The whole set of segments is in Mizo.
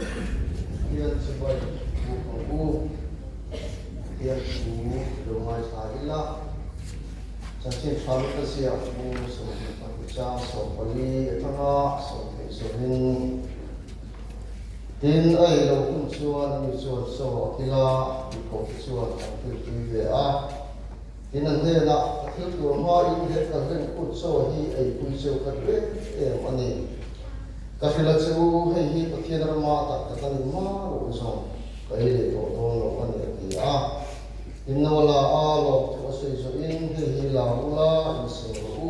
Pathian chibai buk ang u. Pathian thu lo ngaithla ila. Chanchin tha luta ziak bu 22 chang 14 atanga 20 zawhin Tin, a ei lo hun chuan ani chuan chaw a kil a, tihpawh te chuan an kilpui ve a. Tin, an hnenah, Ka thil tur hmain he ka hlen kut chaw hi eipui cheu ka duh em em a ni. Ka hrilh a che u, hei hi Pathian rama tak tak a ni hma loh zawng ka ei leh tawh dawn lo a ni, a ti a. Tin, no a la a, lawmthu a sawi zawhin, Hei hi la ula, insem rawh u.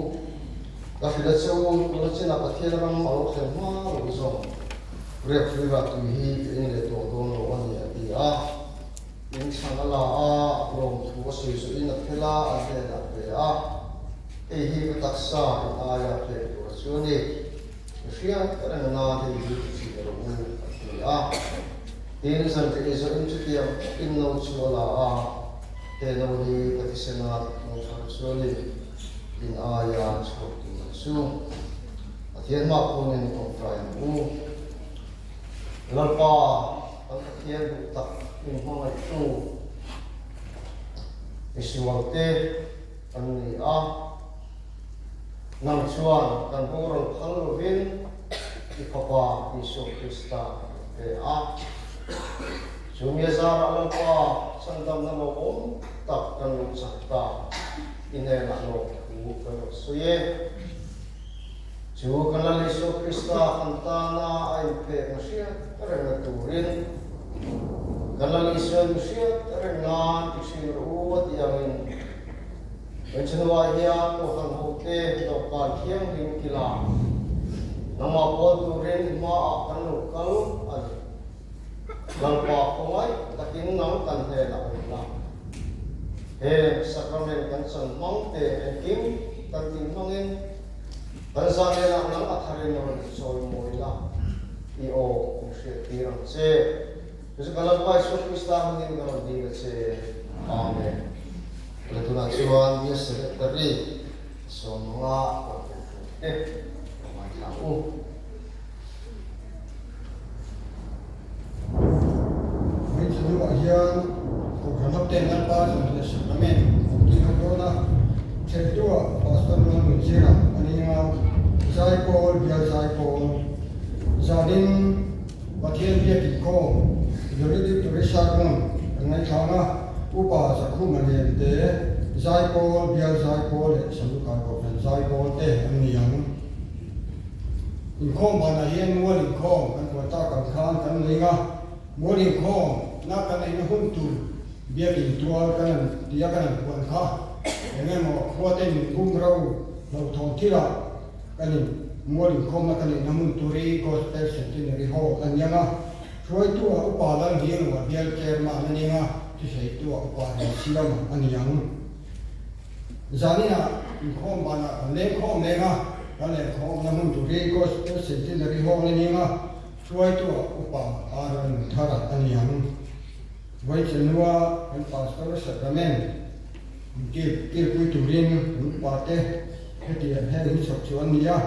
Ka hrilh a che u, tuna chinah Pathian ram a lo thlen hma loh zawng riak hruira tui hi ka in leh tawh dawn lo a ni, a ti a. In chhang a la a, lawmthu a sawi zawhin a phel a, an hnenah a pe a. Hei hi ka taksa in aia pek tur a chu a ni. I hriat reng nan hei hi ti chih rawh u, a ti a. Tin, zanriah zawhin chutiang takin no chu a la a, He no hi ka thisen a thuthlung thar chu a ni. In aia chhuak tur a chu. Pathian mah pawhin tawngtai ang u. Lalpa, kan Pathian duh tak min hmangaihtu misualte kan ni a. Nang chuan kan boral phal lovin i Fapa Isua Krista min pe a. Chu mi zarah Lalpa chhandamna lawmawm tak kan lo chak ta. I hnenah lawmthu kan rawn sawi e. Chu kan Lal Isua Krista kan tana a inpekna hriat rengna turin kan Lal Isua in hriat reng nan ti thin rawh u a tih angin Hmeichhe hian Kohhran hote dawhkan thianghlim kila nangmah pawl turin i hmaah kan lo kal a ni. Lalpa khawngaih takin nang kan hnenah awm la. Heng sacrament kan chan hmang te engkim kan tih hmangin kan zanenah nang a tharin rawn chawi mawi la, i aw min hriat tir ang che. Chu chu ka Lalpa Isua Krista hmangin ka rawn dil a che. Amen. Tuna tunah chuan Dear Secretary sawmnga rawn tel tur te ka ngaithla ang u. Hmeichhe hnuah hian Kohhran Hoten Lalpa Zanriah Sacrament an ti ho dawn a, Theitua Pastor Lalnunzira a ni a, Zaipawl Bial Zaipawl zanin Pathian biak inkhawm Valedictory Sermon kan ngaithlang a, Upa Zakhuma nen te Zaipawl Bial Zaipawl leh Salukai Kohhran Zaipawl te an ni ang. Inkhawm banah hian mual inkhawm kan buai tak ang khan kan nei a, mual inkhawm na kan neihna hun tur biakin tual kan han tia kan han puan kha eng emaw khua te min bum ro hlauhthawn thilah kan in mual inkhawm na kan neihna hmun tur hi Gospel Centenary Hall a niang a, hruaitu ah upa Lalnghiangwa bial chairman a niang a, thusawitu ah upa Remsiama a niang. Zaninah inkhawm banah kan lengkhawm leng a, kan lenkhawmna hmun tur hi Gospel Centenary Hall a ning a, hruaituah Upa Aaron Thara a ni ang. Vawichhenua kan Pastor Sacrament kil kilpui turin kan upa te hetiang heng hi chhawp chu an ni a,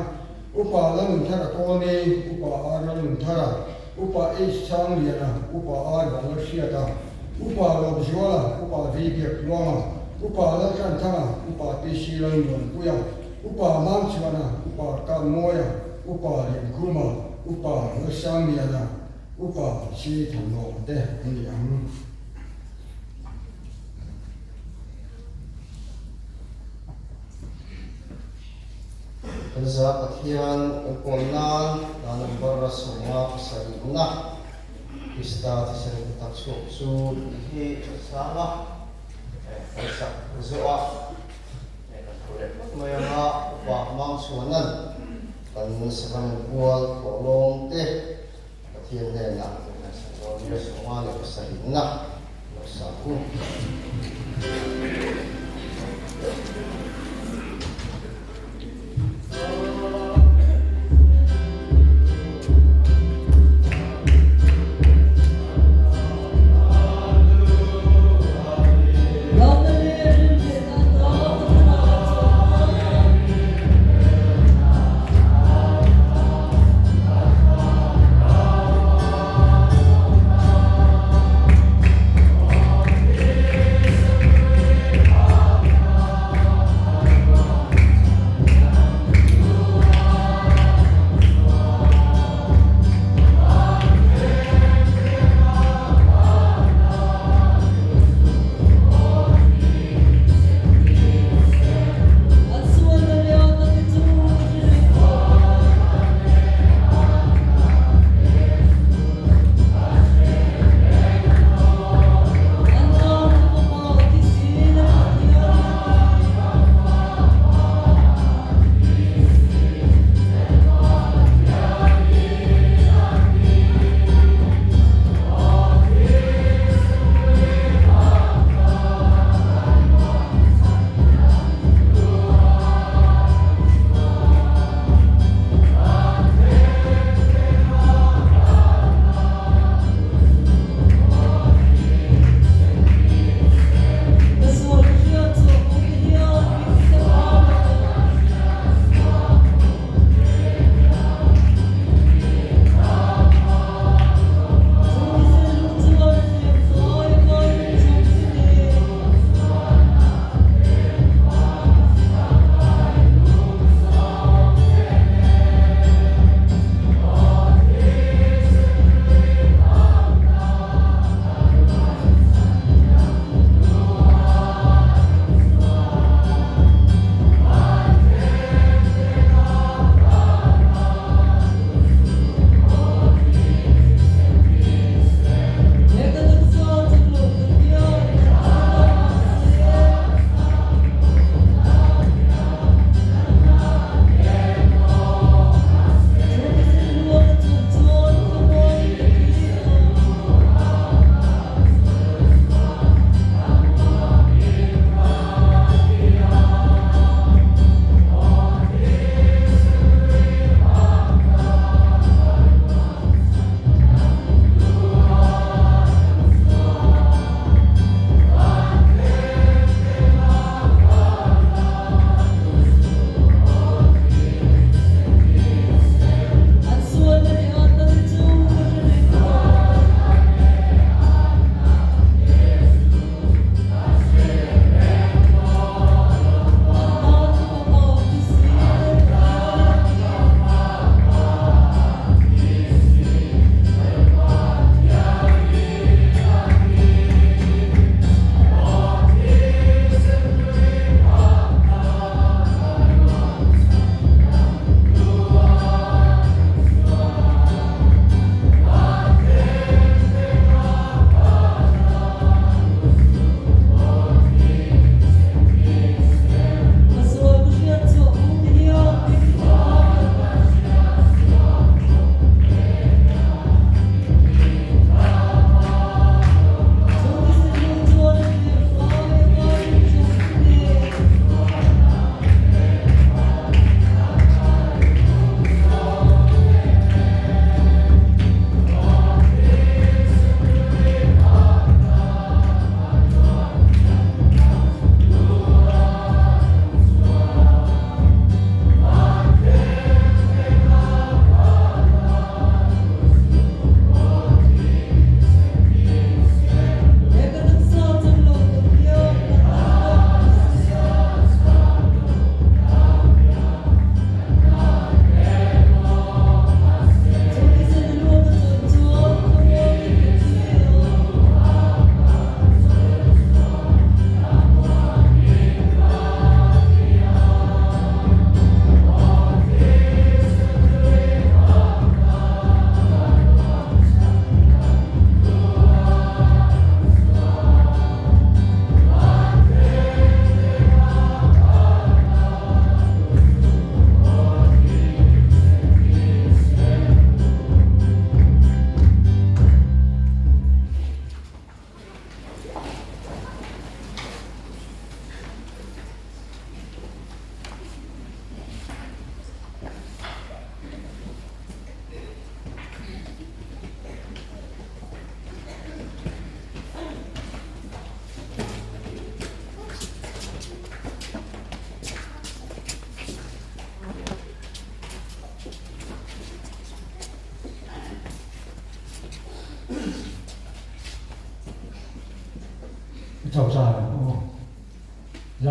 Upa Lalnunthara Kawlni, Upa Aaron Nunthara, Upa H Sangliana, Upa R Vanlalhriata, Upa Lawmzuala, Upa V Biaktluanga, Upa Laltlanthanga, Upa PC Lalmuanpuia, Upa Mamchhuana, Upa Kammawia, Upa Liankhuma, Upa Lalsangliana, Upa C Thanlawma te an ni ang. Kan za Pathian kan pawn nan hna number 50 pasarihna Krista thisen ku tak chhuak chu tih hi kan sang a, kan sak zawh a, kan thu leh phawt mai ang a, Upa Mangchhuanan kan sacrament pual thawhlawm te Pathian hnenah kan sak dawn nia 57na lo sak u.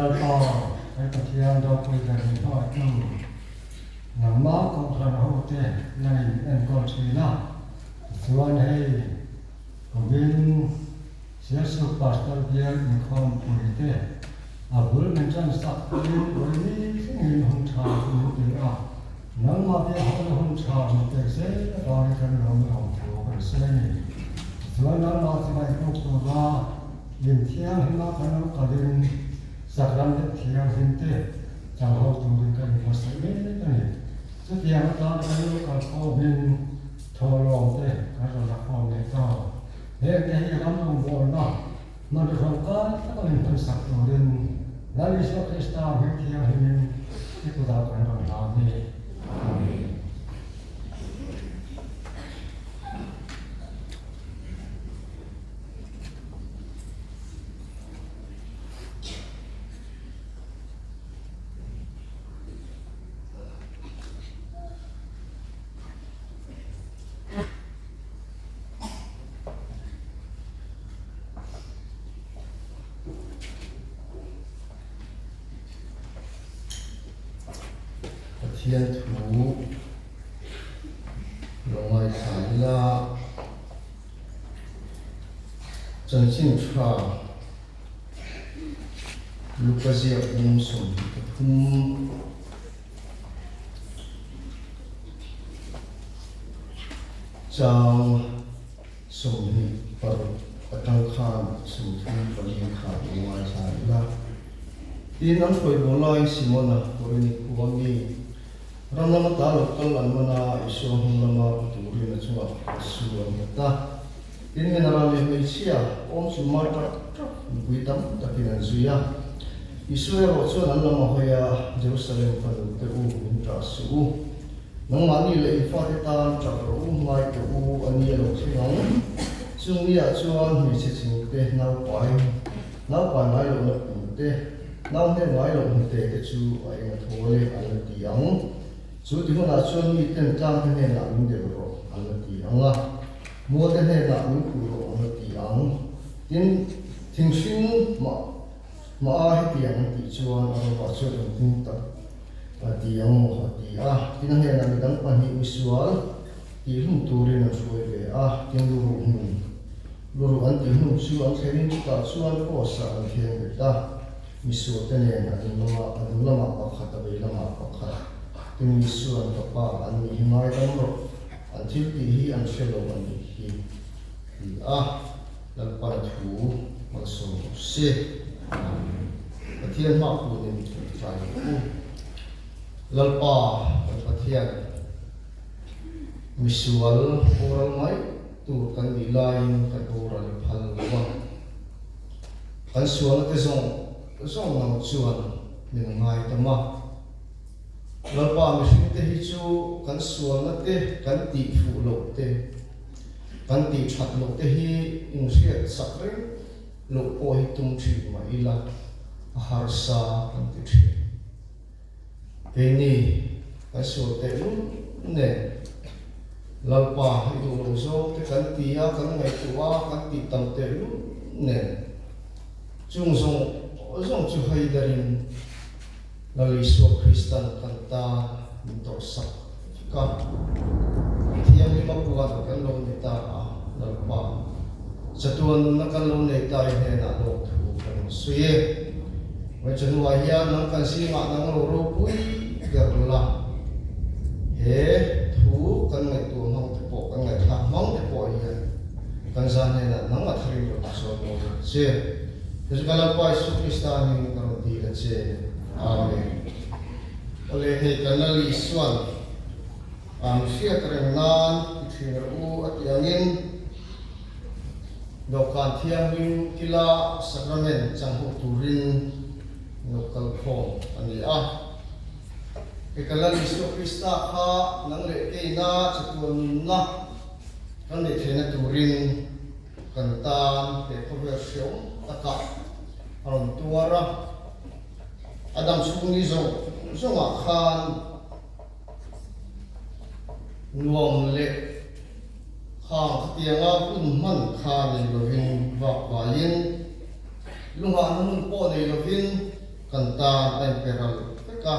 Lalpa, kan Pathian ropui ber min hmangaihtu, nangmah Kohhran hote nangin enkawl thin a, tichuan hei kumin Sialsuk Pastor bial inkhawmpui te a bul min tan sak pawhin vawi thlengin hun tha min pe a, nangmah biak hawhna hun tha min pek zel avangin kan lawm lawm thu kan sawi a ni. Tichuan nangmah chibai buk tura in thianghlim a kan lo kalin sakram leh thianghlim te chang ho turin ka inbuatsaih mek a ni. Chutiang atan kan lo kal khawmin thawhlawm te kan rawn la khawm leh ta. Hengte hi ram rawngbawlna hmanraw ṭangkai taka min hmansak turin Lal Isua Krista hming thianghlimin i kutah kan rawn hlan hi. Amen. Pathian thu lo ngaithla ila chanchin tha Luka ziak bung 23 Chang 26 atang khan 34 kha lo ngaithla ila. Tin, an hruai bo laiin Simona, Korini khua mi, ram lama ta lo kal an man a, Isua hmun lama pu turin a chungah su an nghat a. Tin, Menara leh hmeichhia awm chu mar tak tak mipui tam takin an zui a. Isua erawh chuan an lam a hawi a, Jerusalem fanu te u, min ṭah suh u. Nangmahni leh in fate tan ṭap rawh u, ngai teh u, a ni a lo thleng ang. Chung niah chuan hmeichhe chingte naupai, naupai ngai lohna kum te, nau hnem ngai loh hnute te chu a eng a thaw le an la ti ang. Chu ti hunah chuan miten tlangte hnenah min delh rawh an la ti ang a, mualte hnenah min khuh rawh an la ti ang. Tin, thinghring mah. Hmaa hetiang an tih chuan a rawah chuan engtin tak a ti ang maw a ti a. Tin a hnenah midang pahnih misual tihhlum turin an hruai ve a, tin luruh hmun luruh an tihhlum chu an thlenin chutah chuan kraws-ah an kheng bet a, misual te nen a ding lama a ding lamah pakhat a vei lamah pakhat tin misual an ka pa an nih hi ngaidam rawh an thil tih hi an hre lo a nih hi ti a. Lalpan thu malsawm rawh se. Pathian hma kunin tlai rawh u. Lalpa kan Pathian, misual boral mai tur kan nih laiin kan boral i phal lo a. Kan sualna te zawng zawng nang chuan min ngai tam a. Lalpa mihringte hi chu kan sualna te kan tih fuh loh te, Kan tih that loh te hi inhriat sak reng loh pawh hi tum thin mah ila a harsa kan ti thin. Keini kan sual teh lul nen Lalpa i duh loh zawng te kan ti a, kan ngaihtuah a, kan tih tam teh lul nen chung zawng zawng chu haidarin Lal Isua Kristan kan ta min tawrhsak vek a, Thianghlim a puan kan lo ni ta a, Lalpa, chatuan nunna kan lo nei ta i hnenah lawmthu kan rawn sawi e. Hmeichhe hnuah hian nang kan zingah nang lo ropui ber la, he thu kan ngaihtuah hmang te pawh, kan ngaihthlak hmang te pawh hian kan za hnenah nang a tharin rawn sawi mawi ang che. Chu chu ka Lalpa Isu Krista hmingin ka rawn dil a che. Amen. Awle hei kan Lal Isuan an hriat reng nan i thin rawh u a tih angin dawhkan thianghlim kila sacrament chang huh turin lo kal khawm a ni a. Hei kan Lal Isua Krista kha nang leh keina chatuan nunna kan neih theihna turin Kan tan he khawvel hreawm takah a rawn tuar a, a dam chhung ni zawng zawngah khan nuam leh khang khatianga hun hman kha nei lovin vak vaiin, lunghahna hmun pawh nei lovin. Kan tan a inpe ral vek a.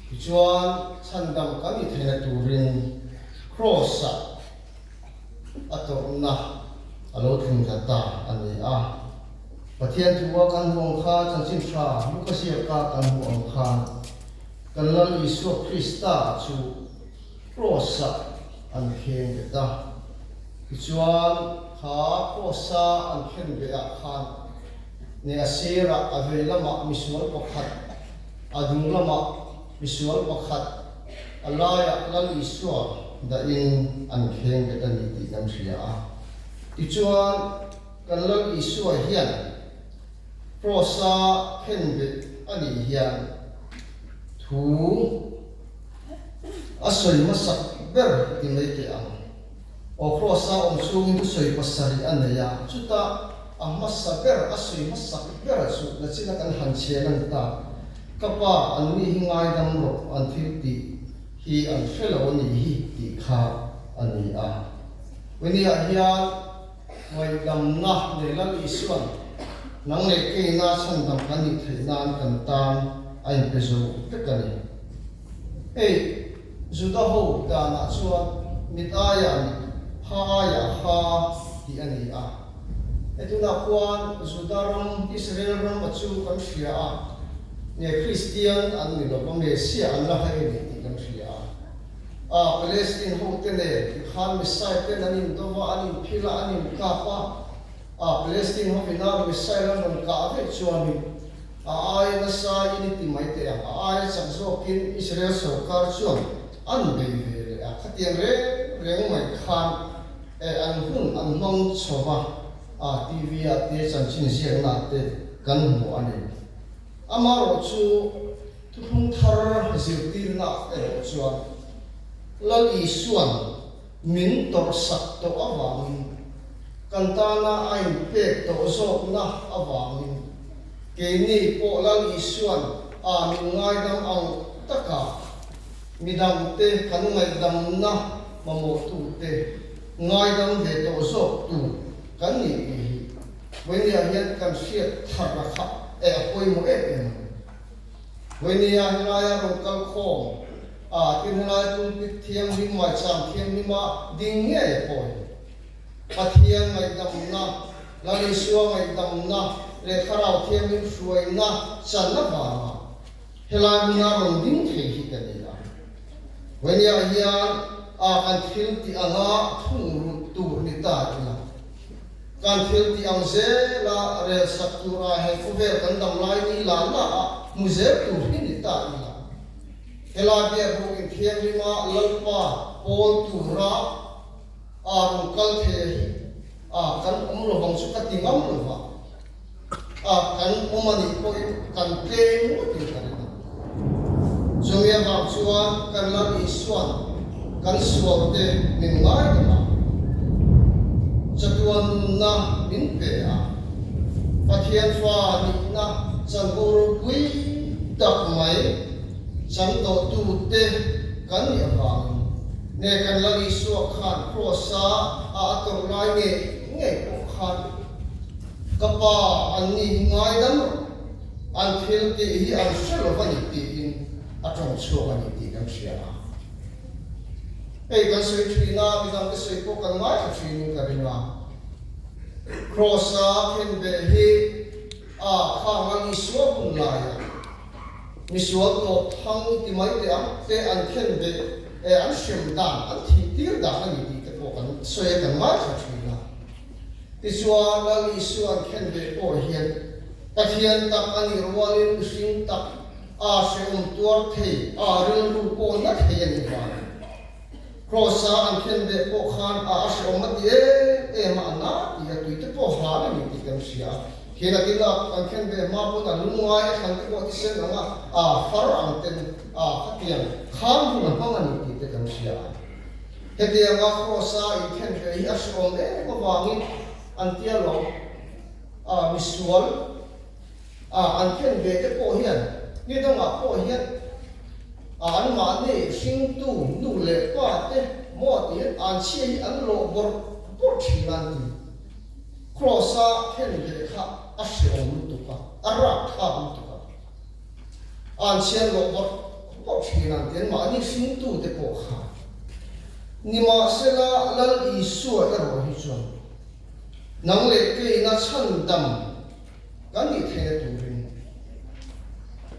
Tichuan, chhandam kan ni theihna turin Kraws-ah a tawrhna a lo tling ta ta a ni a. Pathian thua kan hmu ang kha chanchin tha Luka ziaka kan hmu ang khan kan Lal Isua Krista chu Kraws-ah an kheng bet a. Tichuan, kha Kraws-a an khen behah khan ne a sirah a vei lamah misual pakhat, a dung lamah misual pakhat, a laiah Lal Isua dahin an kheng bet a ni tih kan hria a. Tichuan, kan Lal Isua hian Kraws-a khen bet a nih hian thu a sawi hmasak ber ti mai teh ang. Aw Kraws-a awm chhungin thusawi pasarih a nei a, chutah a hmasa ber, a sawi hmasak ber chu nachina kan han chhian a ni ta. Ka pa, an ni hi ngaidam rawh, an thil tih hi an hre lo a nih hi tih kha a ni a. Winiah hian ngaihdamna leh Lal Isuan nang leh keina chhandam kan nih theih nan kan tan a inpe zo vek a ni. Hei, Juda ho danah chuan mit aiah mit, ha aiah ha tih a ni a. Hei tunah khuan Juda ram, Israel ram a chu kan hria a, nge Kristian an ni lo va, Messiah an la hai a ni tih kan hria a. A, Palestine ho te nen tikhan missile ten an indo va, an inphil a, an inkap a. A, Palestine hovina missile an rawn kah vek chuanin a aia nasa in i ti mai teh ang, a aia chak zawkin Israel sorkar chuan an bei ve leh a, khatiang reng reng mai khan e an hun an hmang chho va, a TV ah te chanchin ziakna ah te kan hmu a ni. Amaherawhchu thuthlung thar zirtirna ah erawh chuan Lal Isuan min tawrhsak tawh avangin, kan tana a inpek tawh zawkna avangin, keini pawh Lal Isuan a min ngaidam ang taka midangte kan ngaihdamna mamawhtute ngaidam ve tawh zawk tur kan nih tih hi Vawinia hian kan hriat thar a kha eh a pawimawh em em a ni. Vawinia helaia rawn kal khawm a, tin helai pulpit thianghlim maicham thianghlima ding ngei a pawi. Pathian ngaihdamna, Lal Isua ngaihdamna leh Thlarau Thianghlim hruaina chan avanga helai hmuna rawn ding thei hi ka ni a. Vawinia hian a kan thil tih anga thungrulh tur ni ta ila. Kan thil tih ang zela rel sak tura he khawvel kan dam lai ni la la a hmu zel tur hi ni ta ila. Helai biakbuk inthianghlima Lalpa pawl tura a rawn kal thei hi a kan awm lovang chu ka ti ngam lova, a kan awm a nih pawhin kan tlem ngawtin ka ring a. Chumi avang chuan kan Lal Isua'n kan sualte min ngaidam a, chatuan nunna min pe a, Pathian fa nihna chanvo ropui tak mai chang tawhtute kan nih avangin nge kan Lal Isua khan Kraws-a a a tawrh lai ngei ngei pawh khan ka pa an ni hi ngaidam rawh. An thil tih hi an hre lo va ni tiin a tawng chhuak a ni tih kan hria a. Hei kan sawi thin a, midangte sawi pawh kan ngaithla thinin ka ring a. Kraws-a khenbeh hi a khang a Isua hun laia misual tawp thang ti mai teh ang te an khenbeh eh an hrem dan, an thih tir dan a ni tih te pawh kan sawi a, kan ngaithla thin a. Tichuan Lal Isua an khenbeh pawh hian Pathian tak a nih rualin mihring tak a hrehawm tuar thei, a rilru pawh na thei a nih vang. Kraws-a an khenbeh pawh khan a a hrehawm a ti em em a, a na ti a, tui te pawh hlan a ni tih kan hria a. Khian a tin a, an khenbeh hma pawn a lungngai a thlan te pawh thisen ang a, a far ang ten a khatiang khan hun a hmang a ni tih te kan hria a. Hetianga Kraws-a inkhenbeh hi a hrehawm em avangin an tia lo. A misual a an khen ve te pawh hian ni dangah pawh hian a an mahni hringtu nu leh pa te maw tiin an chhia hi an lawh bawrh bawrh thin an ti. Kraws-a khen ve kha a hreawm lutuk a, a rapthlak lutuk a. An chhiar loh bawrh bawrh thin ang ten mahni hringtute pawh kha. Nimahsela Lal Isua erawh hi chuan nang leh keina chhandam kan nih theihna turin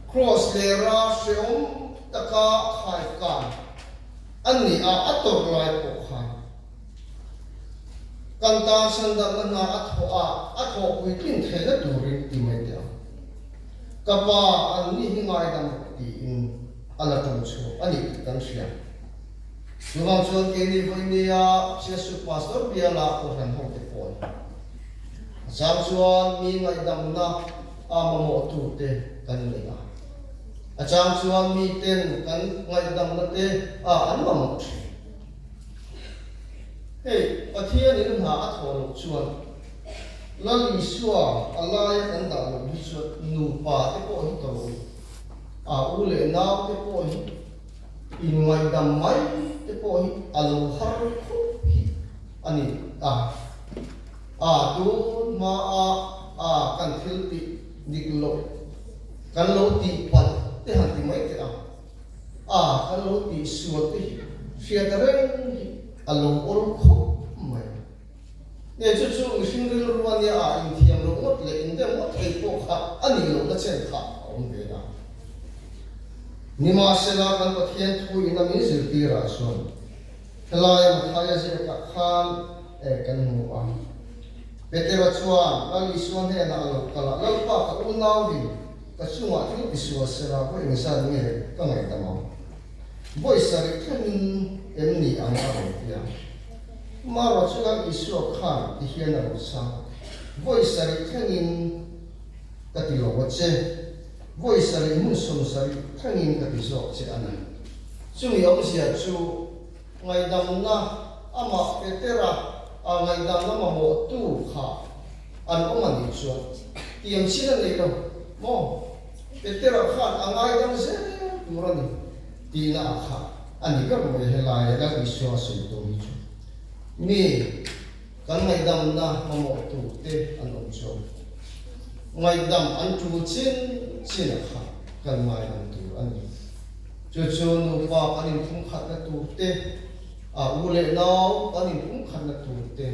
Kraws lera hrehawm taka khaikan a ni a, a tawrh lai pawh khan kan tan chhandamna hna a thawh a, a thawhpui tlin theihna turin ti mai teh ang. Ka pa an ni hi ngaidam rawh tiin a la tawng chhuak a ni tih kan hria. Chuvang chuan keini vawinia Siasuk Pastor biala Kohhran hote pawh a chang chuan mi ngaihdamna a mamawh turte kan nei a. A chang chuan miten kan ngaihdamna te a an mamawh thin. Hei, Pathianin hna a thawh loh chuan Lal Isua a laia kan dah loh hi chuan nupa te pawh hi ka lo a, u leh nau te pawh hi inngaihdam mai te pawh hi a lo har khawp hi a ni a. A tun hma a a kan thil tih dik loh kan lo tih palh te han ti mai teh a, a kan lo tih sual te hi hriat reng hi a lo awl khawp mai. Nge chu chu mihring rilru a nia a inthiam loh ngawt leh indem ngawt thei pawh kha a nih lohna chen kha a awm ve a. Nimahsela kan Pathian thu in a min zirtirah chuan helaia Mathaia ziakah khan e kan hmu a. Petera chuan Lal Isua hnenah a lo kal a, Lalpa ka unauin ka chungah thil tisual sela vawi engzat nge ka ngaihdam ang? Vawi sarih thlengin em ni ang a rawn ti a. Marawh chu Lal Isua khan ti hian a rawn sa, Vawi sarih thlengin ka ti lo a che, vawi sarih hmun 70 thlengin ka ti zawk che a ni. Chumi awmzia chu ngaihdamna amah Petera a ngaihdamna mamawhtu kha an awm a nih chuan tiam chin a nei lo maw? Petera khan a ngaidam zel tur a ni tihna a kha a ni ber mai helai Lal Isua sawi tum hi chu mi kan ngaihdamna mamawh tur te an awm chuan ngaihdam an tul chin chin a kha kan ngaidam tur a ni. Chu chu nupa kan inphumkhatna tur te, a u leh nau kan inpumkhatna tur te,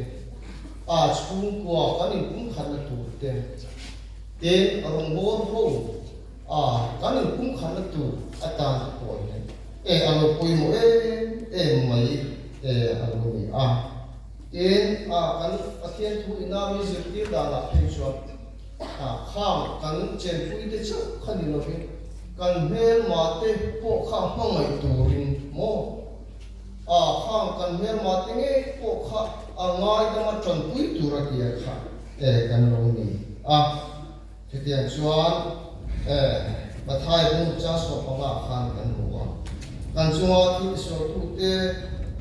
a chhungkua kan inpumkhatna tur te, Tin, rawngbâwl ho a kan inpumkhatna tur atan te pawh hian e a lo pawimawh em em mai e a lo ni a. Tin, a kan Pathian thu ina mi zirtir danah phei chuan a khang kan chenpui te chauh kha ni lovin kan hmelma te pawh kha hmangaih turin maw a khang kan hmelma te ngei pawh kha a ngaidama tanpui tur a tia kha E kan lo ni a, chutiang chuan e Mathai bung cha 15 khan kan hmu a, kan chunga thil tisualtute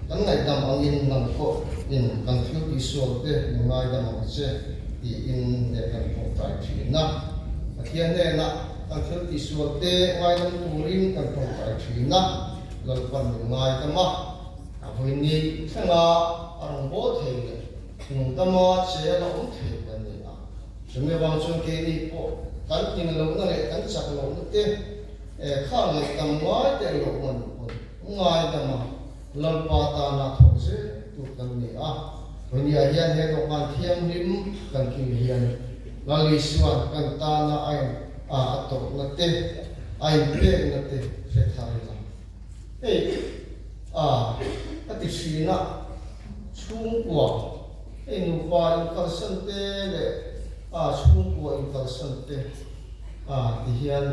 kan ngaihdam angin nang pawh in kan thil tisualte min ngaidam ang che tiin e kan tawngtai thin a, Pathian hnenah kan thil tisualte ngaidam turin kan tawngtai thin a, Lalpan min ngaidam a, a vawiin thlenga a rawngbâwl thei leh Nungdama che a la awm thei kan ni a, chumi avang chuan keini pawh kan tinlohna leh kan chak lohna te kha ngaihdam ngai te loh man pawn ngaidama Lalpa tana thawk zel tur kan ni a. Vawinia hian he dawhkan thianghlim kan kil hian Lal Isua'n kan tana a in a a tawrhna te, a inpekna te hre thar ila. Hei a a ti thin a. Chhungkua, hei nupa inkalsan te leh a chhungkua inkalsan te a ti hian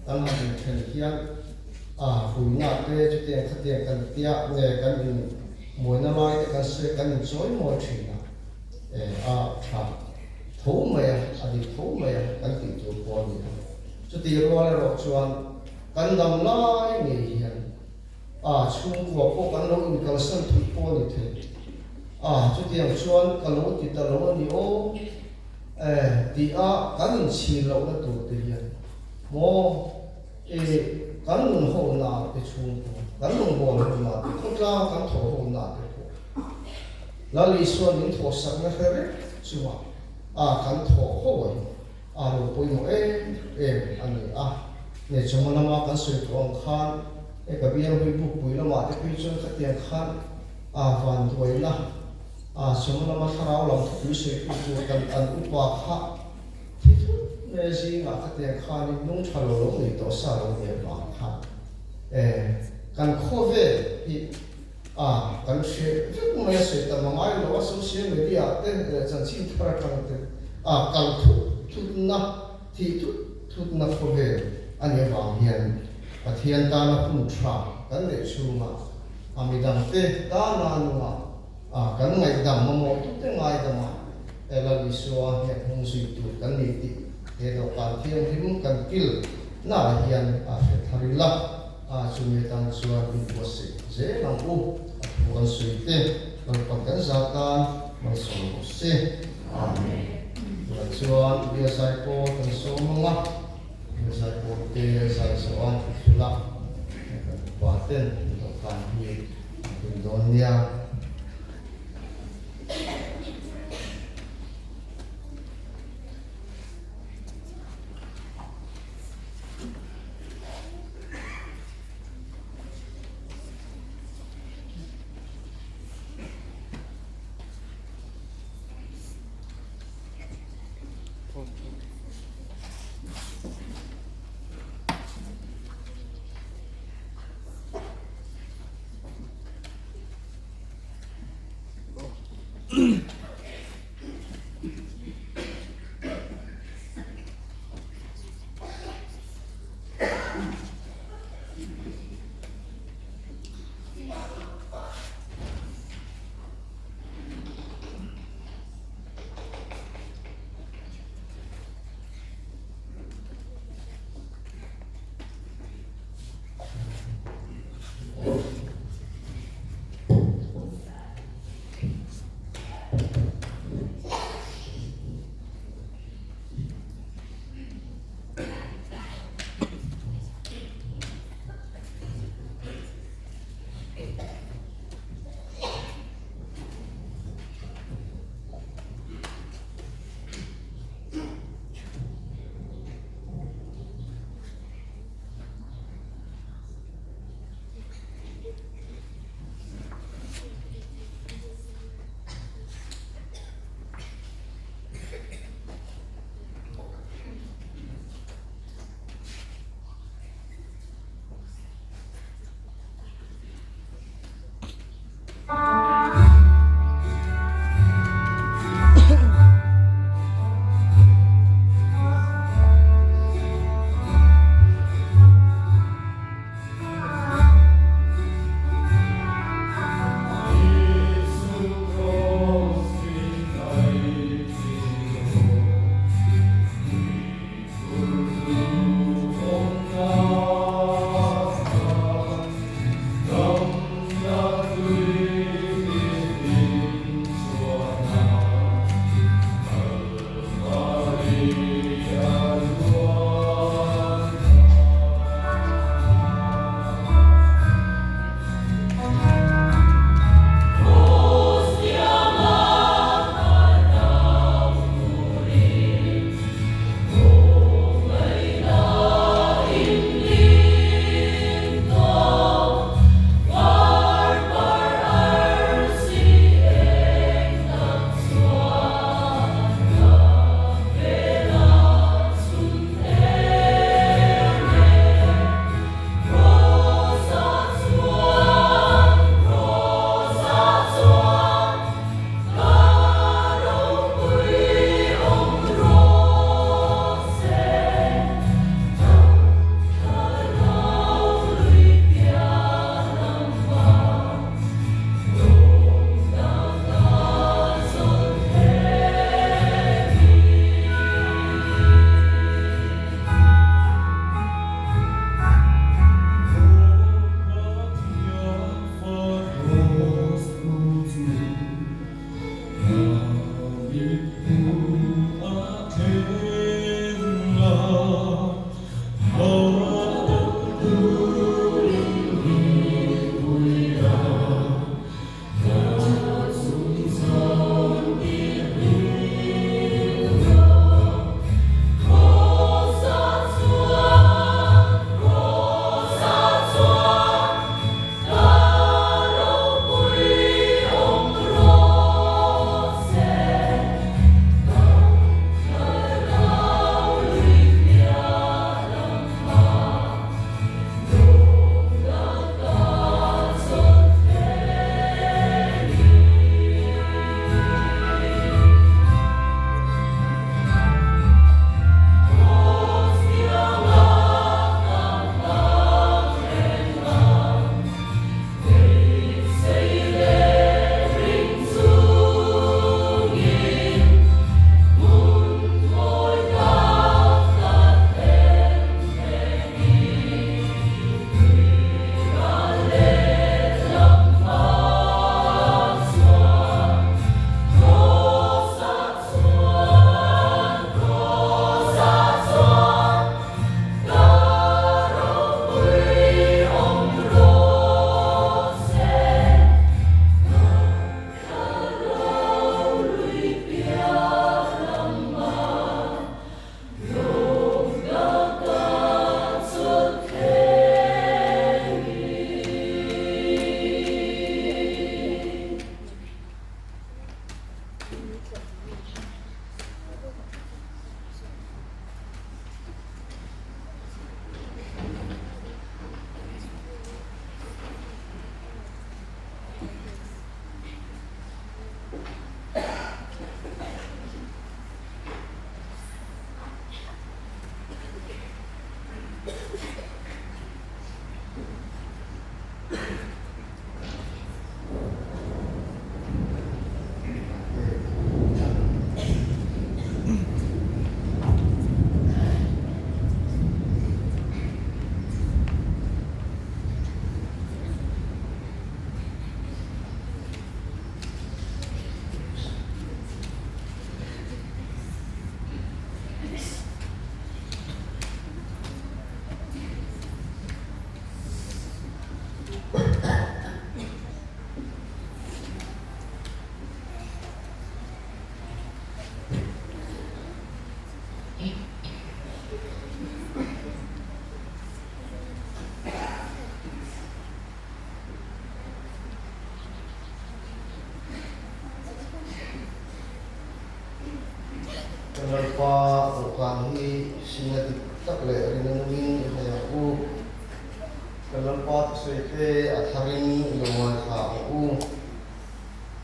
kan han inthen hian a huina te chutiang khatiang kan tia nge kan in mawina lai te kan sawi kan inchawi mawi thin a, e a tha tho mai a, a dik tho mai a kan tih tur pawh a ni a. Chuti rual erawh chuan kan dam lai ngei hian A, chhungkua pawh kan lo inkalsan thut pawh a ni thei. A, chutiang chuan ka lo ti ta lo a ni aw. E, tih a kan inchhir lohna tur te hian maw e, kan nun ho na te chhungkua, kan lungbawl ho na te, khawtlang kan thawh ho na te pawh Lal Isua min thawhsakna hre reng chungah a kan thawh ho a hi a lo pawimawh em em a ni a. Nge chawhma lama kan sawi tawh ang khan e ka bial hui bukpui lamah te phei chuan khatiang khan a van duaina a chawhma lama thlarau lam thupui sawitu tur kan an upa kha thi thut mai zingah khatiang khanin nung tha lo lo nei tawh sa lo nia vang khan e kan khawvel hi a kan hre vek mai a sawi tam a ngai lo a social media ah te leh chanchin thar atang te a kal thut thutna Thih thut thutna khawvel a nih avang hian Pathian tana hun tha kan neih chhungah a midangte tana nunga kan ngaihdam mamawhtute ngaidama Lal Isua hian hung zui tur kan ni tih he dawhkan thianghlim kan kil naah hian a hre thar ila, chumi atan chuan inbuatsaih zel ang u, a thu kan sawi te Lalpan kan za tan malsawm rawh se. Amen. Tunah chuan Bia zai pawl kan sawm ang a, Bia zai pawl te zai zawh a thuthlul a, kan upa ten dawhkan hi an hun dawn nia.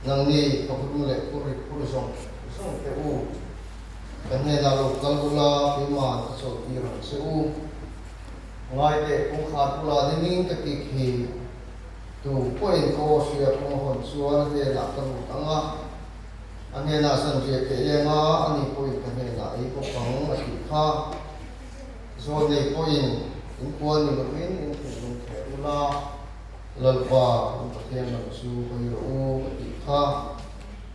Nangni thawkrum leh phurrit phur zawng zawng te u, ka hnenah lo kal ula keimah ka chawlhtir ang che u. Ngaiteh kawngkhar bulah dingin ka kik hi, tu pawhin ka aw hria kawng a hawn chuan a hnenah ka lut ang a, a hnenah zanriah ka eng a, ani pawhin ka hnenah ei bawk ang a tih kha. Zawl nei pawhin in kual ni lovin in thinlung theh ula, Lalpa in Pathian lam chu hawi rawh u a tih kha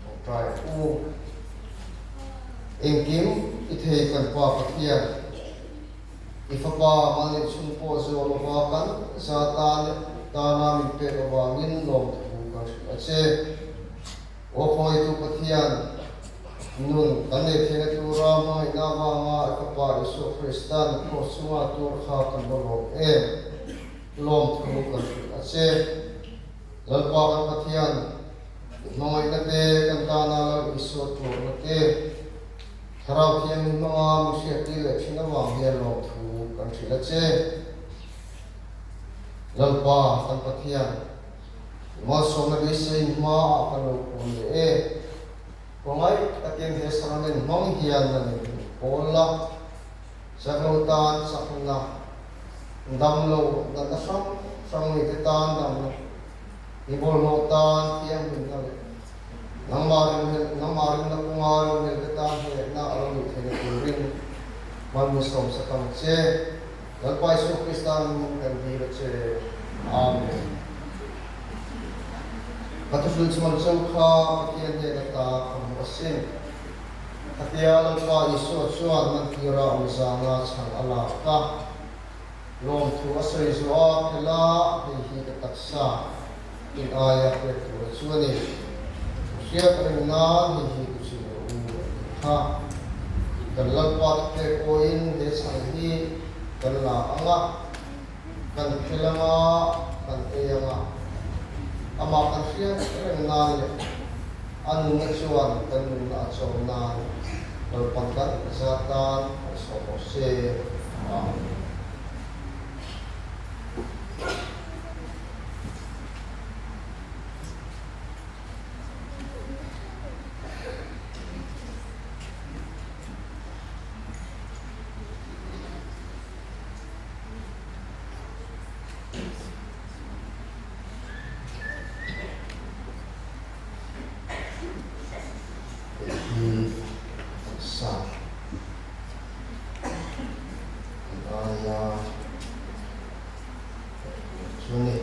tawngtai ang u. Engkim i thei kan Pa Pathian, i Fapa mal leh chhung pawh zawh lova kan za tan tana min pek avangin lawmthu kan hrilh a che. Aw Khawngaihtu Pathian, nun kan nei theihna tura hmangaihna avanga i Fapa Isua Kristan Kraws chunga tur kha kan va lawm em? Lawmthu kan hrilh a che. Lalpa kan Pathian, i hmangaihna te, kan tana Lal Isua tuarna te, Thlarau Thianghlim hmanga min hriattir leh thin avang hian lawmthu kan hrilh a che. Lalpa kan Pathian, Malsawmna beiseiin hmaah kan lo kun leh e. Khawngaih takin he sacrament hmang hian nan in pawl la, chaklo tan chakna, damlo natna hrang hrang mite tan damna, i bawlhhlawh tan thianghlimna leh nangmah nangmah rinna kawnga rorel te tan hnehna a lo nih theihna turin hmanmi sawmsak ang che. Lalpa Isua Krista min kan dil a che. Amen. Ka thuhril chuan cho kha Pathian hnen ata ka hmu asin. Khatia Lalpa Isua chuan mantira awm zana chhan a lak a, lawmthu a sawi zawh a, Phela, hei hi ka taksa in aia pek tur a chu a ni. Hriat reng nan hei hi ku chim rawh u a tih kha. Kan Lalpa te pek pawhin he chhan hi kan la ang a, kan phel ang a, kan ei ang a. Amah kan hriat reng nan leh a nunna chuan kan nunna a chawm nan Lalpan kan zat tan kan sawm rawh se. Amen. Hei hi taksa an aia chu a ni.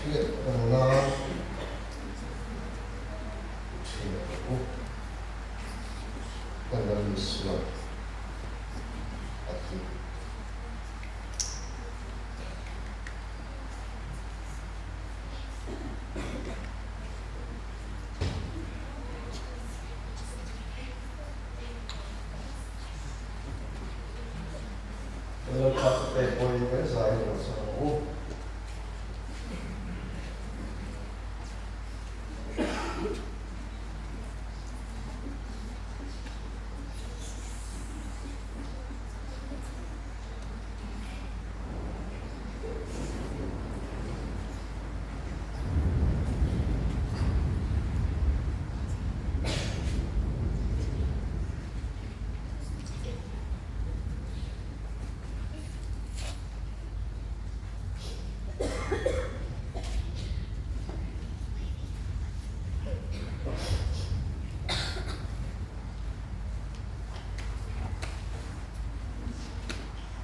Hriat reng nan i thin ang u. Kan ram Isuan a ti. Lalpa chu pek pawhin kan zai lo chang ang u.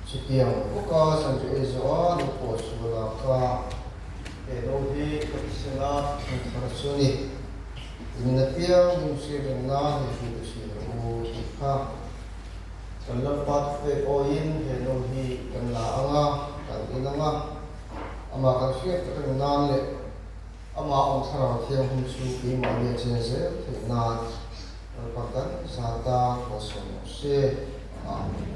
Chutiang bawka Sanju ei zawh a nu pawh sual a kha he no hi ka thisen a thung thar chu a ni. Min apiang min hriat reng na hei hri ka hria u tih kha. Kan Lalpa thupek awiin he no hi kan la ang a, kan in ang a, amah kan hriat tak reng nan leh amah awm thlarau thianghlim chu keimahni a chen zel theih nan Lalpa kan za ta kan sawi rawh se. Amen.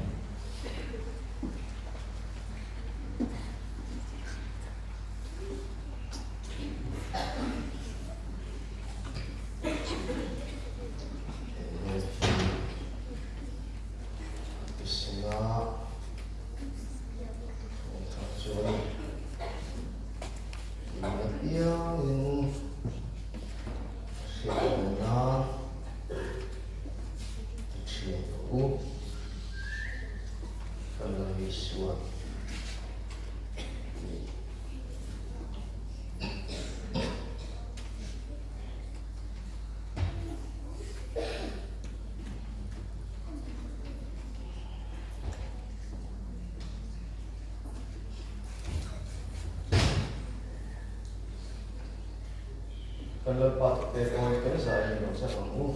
Kan Lalpa thupek awi kan zaiin lo chak ang u.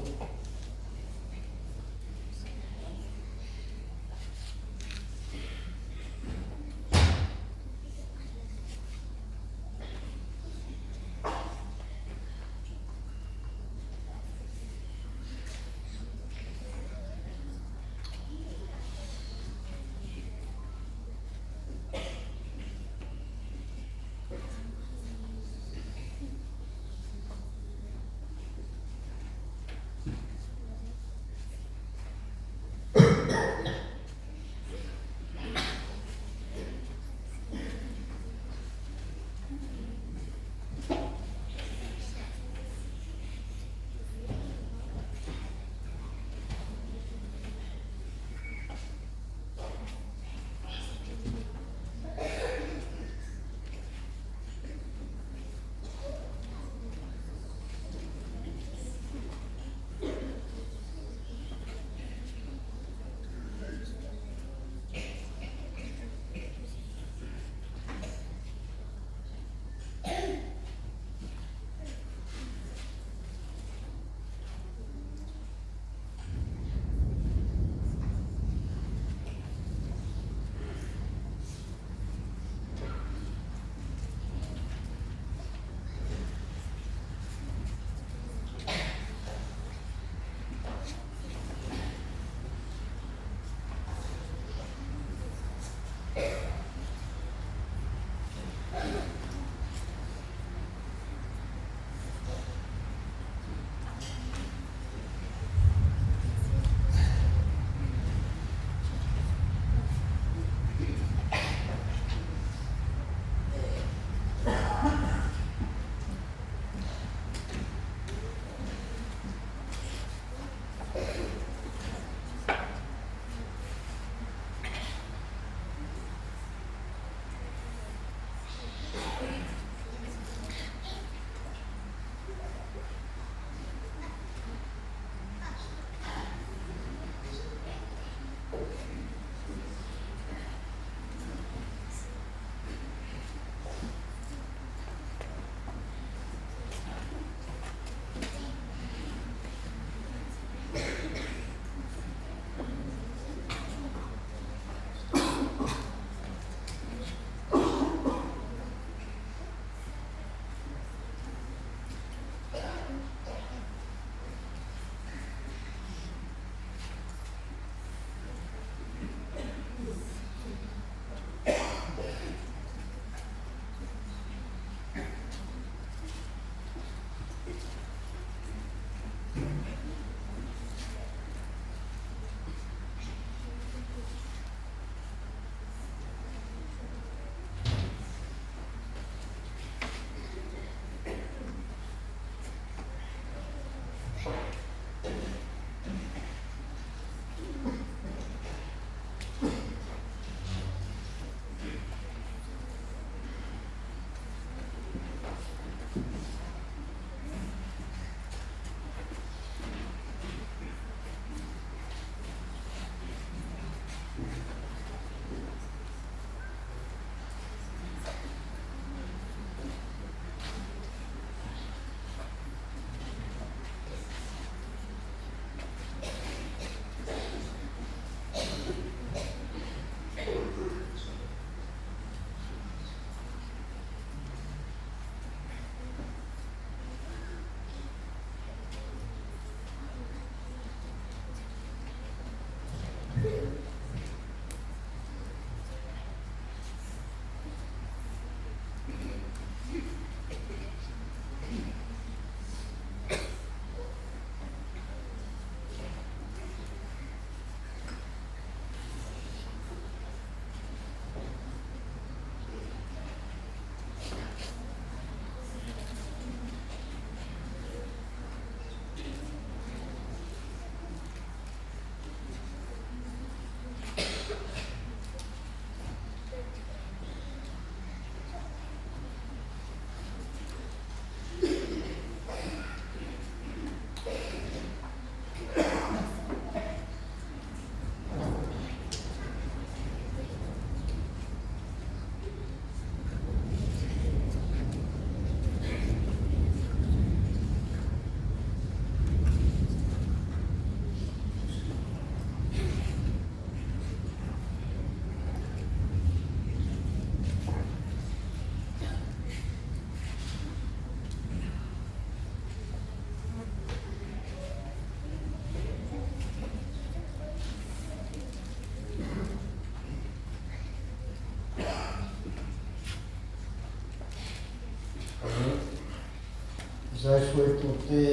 Zai hruaitute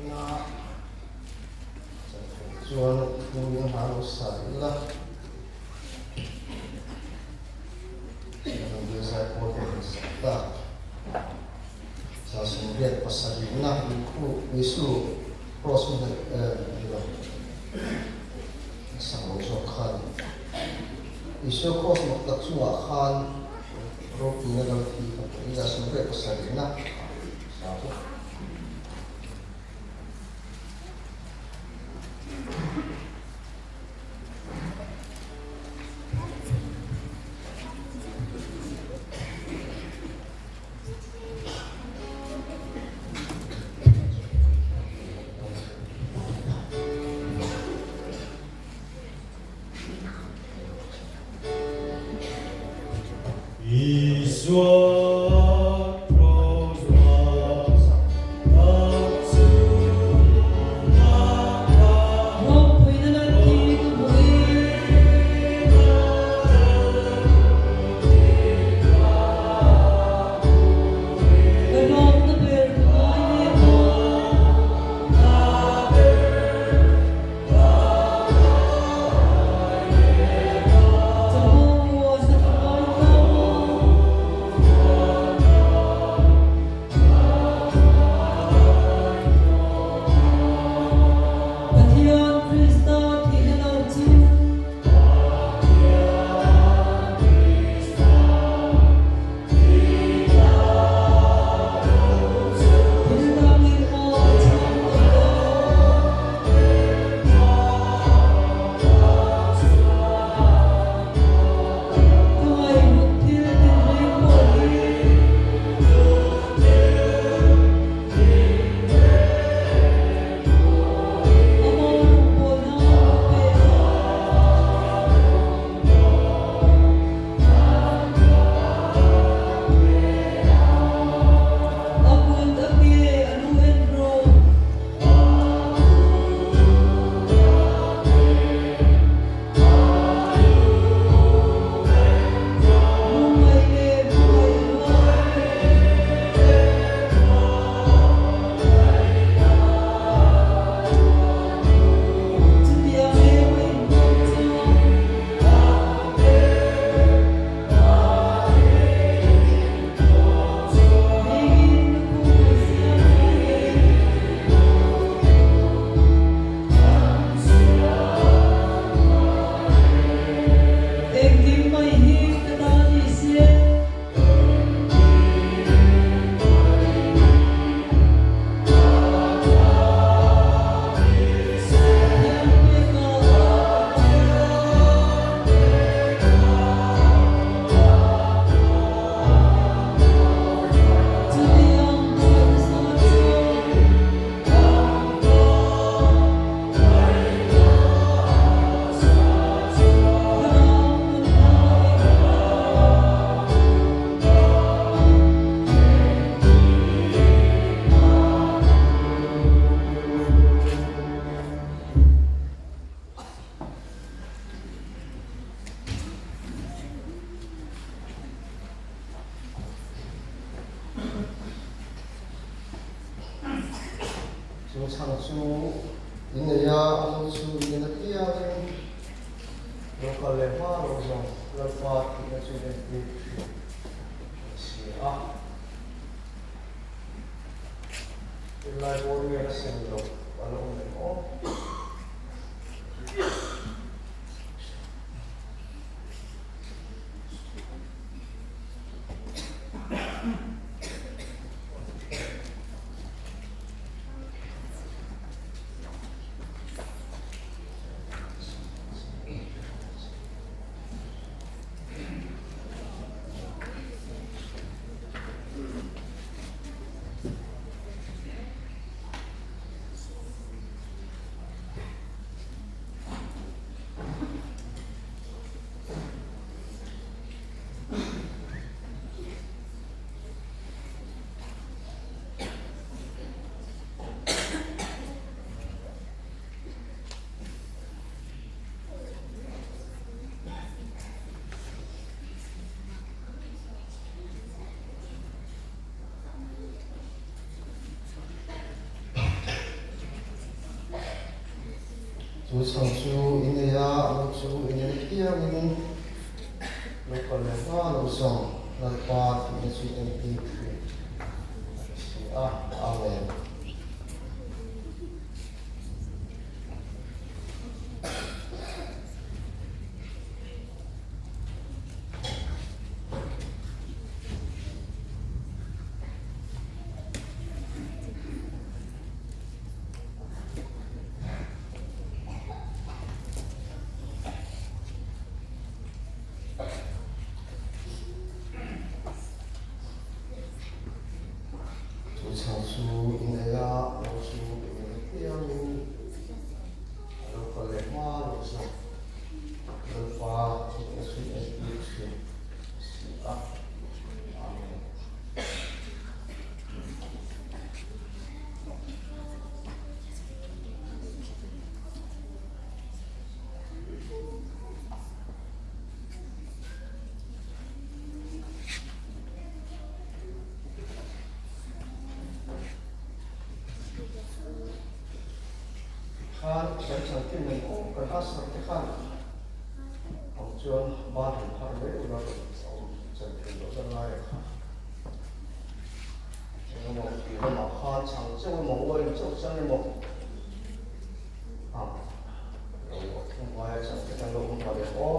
na chan theih chuan thu in hla lo sa ila. Chhimdang zai pawl pawh han sa ta. 187 na Isu cross hun ni lo sak lo zawk khan Isua cross mak tak chungah khan ropuina lam thi ka hmu i 87 na sa chu. Isua cross mak tak chu Ropuina lan thi ka hmu i. Ka lawmna ber ka ngai leh maw? Chapo muanna ka ngai ta maw? Pathian Krista thihna lo chu. Thil dang in maw ka chhang tawh lo? Ka ngaihhlut thil tinreng pawh hi. Ama rawngbawlna ka pe a. A kut a ke a lu en rawh. Lungngaih leh hmangaih a luang. Chutiang em a inhawng chuan. Hengin lukhum an siam ngai e. Engkim mai hi ka ta ni se. Pathian peka ka pa. Chutiang pawisa chuan. Thlarau nunna eng Chu chhang chu in nei a, a lo chu in en apiangin lo kal leh hma lo zawng Lalpa thihna chu in entir thin a si a. Tunlai bawr nge a sem loh a lo awm em aw? Chu chhang chu i nei a, lo chu i nei piangin lo kal leh hma lo zawng Lalpa tihna chu entir thin a ti si a. Amen. Chu chhang chu in ei a, lo chu in ei piangin a lo kal leh hma lo zawk. Lalpa thihna chu entir thin a si a. Amen. Khan kan chantin ang aw kan asar te khan ang chuan ban han phar mai ula awm chan thei loh na lai a kha. Engemaw tih lamah khan chhang chauh emaw uain chauh chang emaw ang lo a thung hnuaia chang te kan lo awm ta leh aw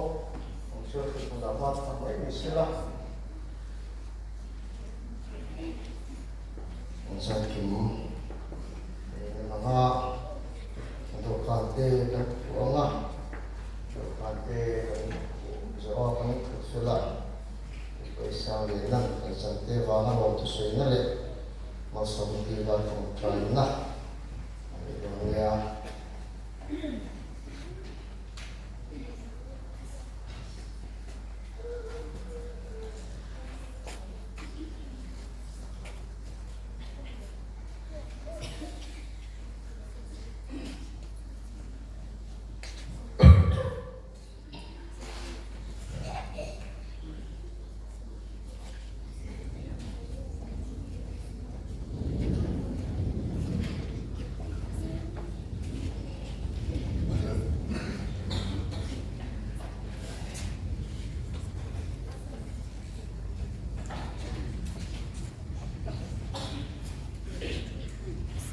ang chuan thuthmunah hma chhang mai ni sela ang chuan kim eng anga dawhkan te kan khuh ang a dawhkan te kan khuh zawh a kan thut fel a. Pawisa leh lan kan chan te vanga lawm thusawiina leh malsawmna tih val tawngtaina a nih dawn nia.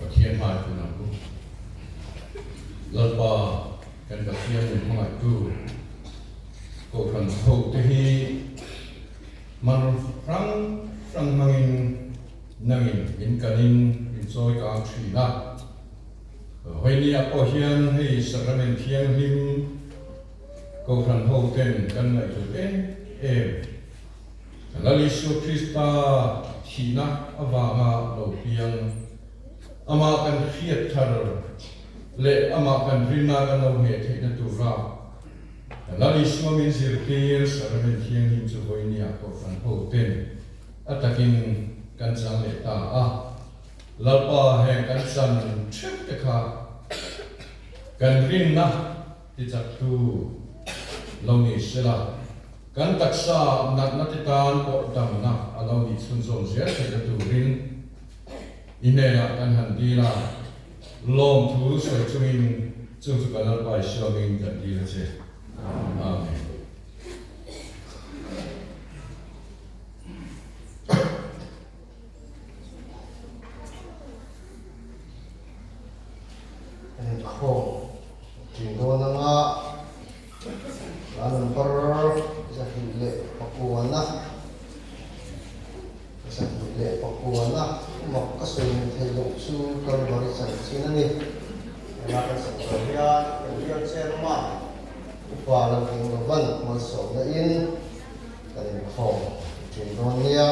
Pathian hmai kun ang u. Lalpa. Kan Pathian min hmangaihtu Kohhran hote hi hman hrang hrang hmangin nangin min kanin min chawi kang thin a. Vawinia pawh hian hei Sacrament Thianghlim Kohhran hoten kan ngaihtuah em em. Lal Isua Krista thihna avanga lo piang, amah kan hriat thar leh amah kan rinna kan lo ngheh theihna tura Lal Isua min zirtir Sacrament Thianghlim chu vawinia Kohhran hoten a takin kan chang leh ta a. Lalpa heng kan chan theuh te kha kan rinna tichaktu lo ni sela. Kan taksa natna te tan pawh damna a lo nih chhunzawm zel theihna turin i hnenah kan han dil a, lawmthu sawi chungin chung chu kan Lalpa Isua hmingin kan dil a che. Amen. Inkhawm tih dawn anga a number 209 209 mak ka sawi min theih loh chu Kalvari chanchin a ni. Hela kan sawi tur hian kan bial chairman Upa Lalhinglovan malsawmna in kan inkhawm thin dawn nia.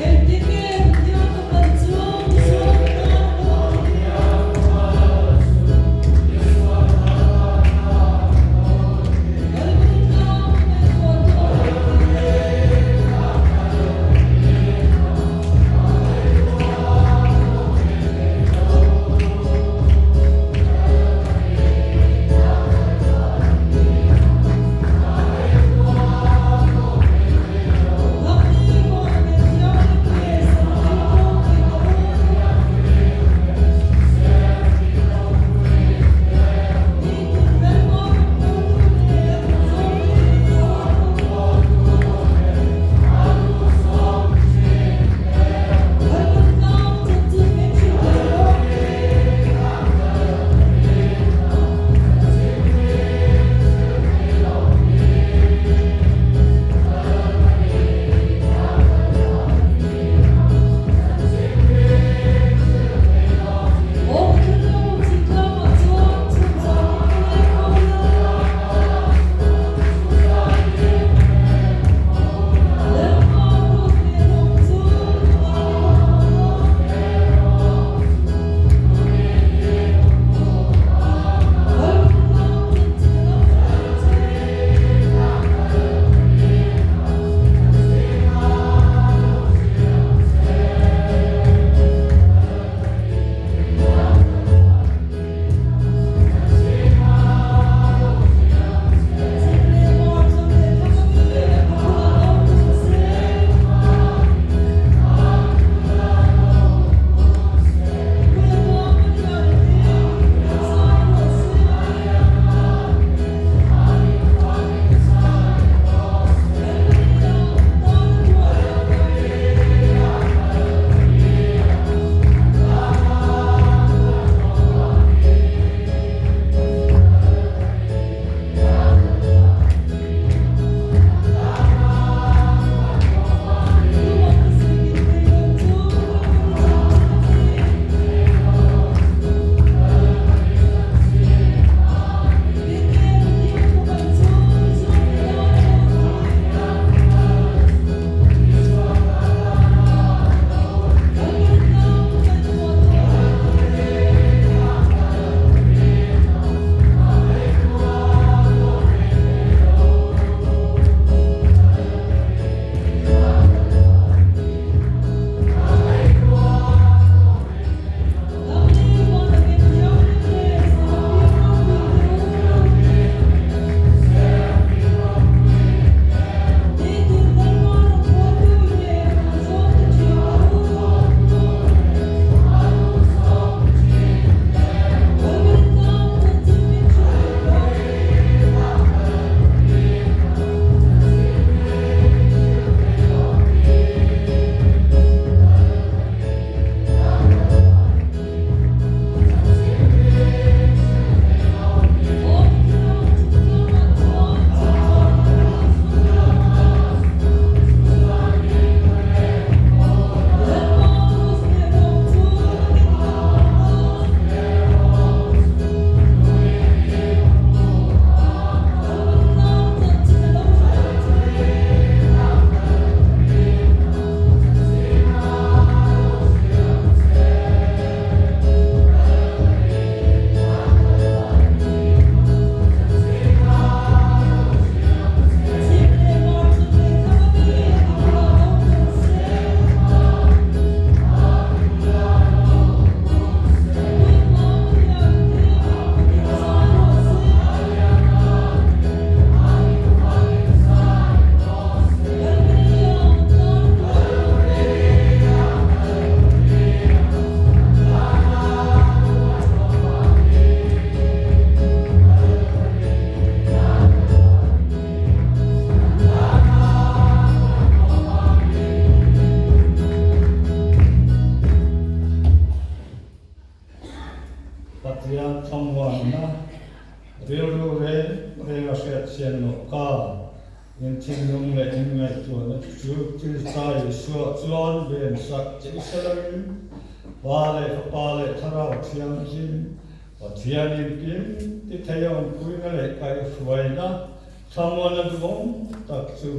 Engtin nge Pathian ka pan chu misual tan a lo awm? Kalpui tlang ngaihtuah tu a awm. rilru reng reng a hriat chian loh kar in thinlung leh in ngaihtuahna te chu Krista Isua chuan ven sak che i hre loin Pa leh Fapa leh Thlarau Thianghlim Pathian in kim ti thei awmpuina leh kaihhruaina thlamuana duhawm tak chu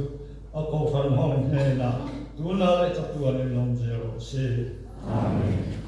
a Kohhran hawng hnenah tunah leh chatuanin awm zel rawh se. Amen.